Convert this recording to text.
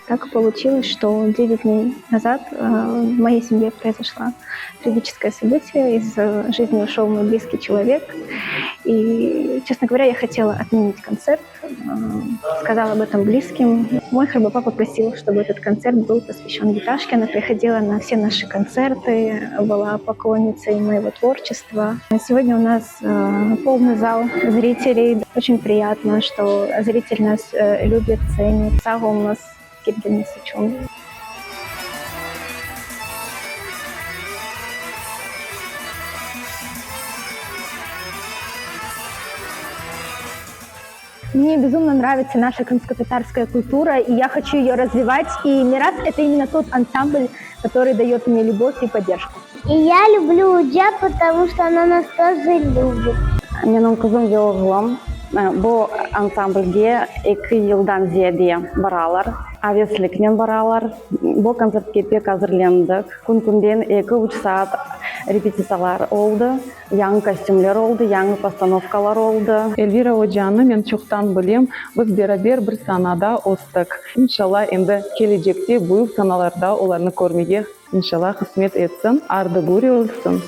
Так получилось, что 9 дней назад в моей семье произошло трагическое событие. Из жизни ушел мой близкий человек. И, честно говоря, я хотела отменить концерт, сказала об этом близким. Мой qartbaba попросил, чтобы этот концерт был посвящен Гиташке. Она приходила на все наши концерты, была поклонницей моего творчества. Сегодня у нас полный зал зрителей. Очень приятно, что зритель нас любит, ценит. Sağ oluñız kelgeniñiz içün. Мне безумно нравится наша крымско-татарская культура, и я хочу ее развивать. И Мирас – это именно тот ансамбль, который дает мне любовь и поддержку. И я люблю Уджа, потому что она нас тоже любит. Menim qızım ve oğlum bu ansamblge eki yıldan ziyade baralar, avesliknen baralar. Bu kontsertke pek azırlendik. Kün-künden eki-üç saat repetitsiyalar oldı, yañı kostümler oldı, yañı postanovkalar oldı. Elvira ocanı men çoqtan bilem, biz beraber bir sanada östik. İnşallah, endi kelecekte büyük sanalarda olarnı körmege, inşallah, qısmet etsin. Ardı-güri olsun.